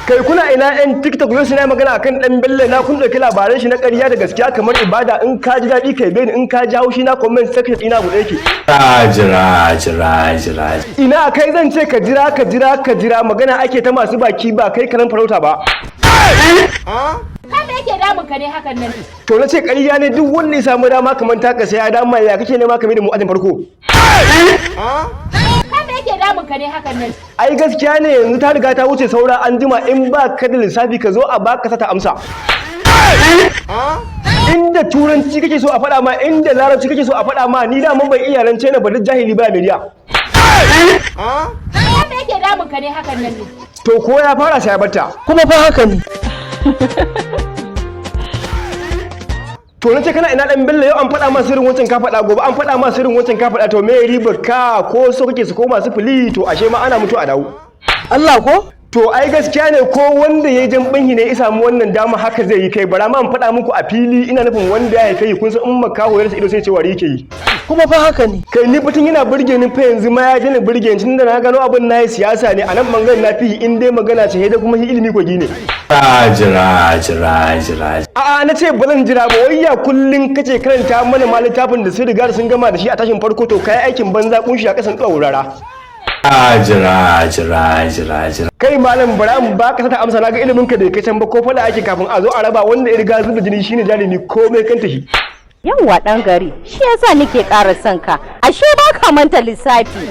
Kai, kuna ina yan TikTok? Yau suna magana akan Dan Bello na. Kun dauki labaran shi na ƙarya da gaskiya kamar ibada. In ka ji daɗi kai beni, in ka ji haushi na, comment section ina buɗe yake. Jira, jira, jira. Ina kai? Zan ce ka jira, ka jira, ka jira. Magana ake ta masu baki, ba kai karan farauta ba. Ka me yake damun ka ne hakan nan? To, na ce ƙarya ne. Duk wanda ya samu dama kamar taka sai ya dama. Ya kake nema kamar da mu ajin farko? Ka me yake damun ka ne hakan nan? Ai gaskiya ne, yanzu ta riga ta wuce, saura an jima. In ba ka da lissafi, ka zo a baka sata amsa. Inda Turanci kake so a faɗa ma, inda Larabci kake so a faɗa ma, ni da mun ban iya rance na ba. Duk jahili ba media. Ka me yake damun ka ne hakan nan ne? To, ko ya fara sai ya batta. Kuma fa haka ne. To, na ce kana ina Dan Bello? Yau an faɗa ma sirrin wancan, ka faɗa. Gobe an faɗa ma sirrin wancan, ka faɗa. To, me ribar ka? Ko so kake su koma sifili? To, ashe ma ana mutu a dawo. Allah ko? To, ai gaskiya ne, ko wanda ya jan banhi ne ya samu wannan dama haka zai yi. Kai, bara ma in faɗa muku a fili, ina nufin wanda ya haife yi. Kun san in makaho ya rasa ido, sai ce wari yake yi. Kuma fa haka ne. Kai, ni fitin yana burge ni fa. Yanzu ma ya daina burge ni, tunda na gano abin na yi siyasa ne a nan bangaren. Na fi in dai magana ce dai, kuma shi ilimi kogi ne. Jira, jira, jira. A'a, na ce ba zan jira ba. Wayya, kullun kace karanta mana ma littafin da sun riga da sun gama da shi a tashin farko. To, kai aikin banza, kunshi a kasan wurara. Jira, jira, jira, jira. Kai malam, bara mu baka sata amsa. Na ga ilimin ka bai kai can ba. Ko fada ake kafin a zo a raba, wanda ya riga zuba jini shine jarumi, komai kanta shi. Yawwa ɗan gari, shi yasa nake ƙara son ka. Ashe ba ka manta lissafi.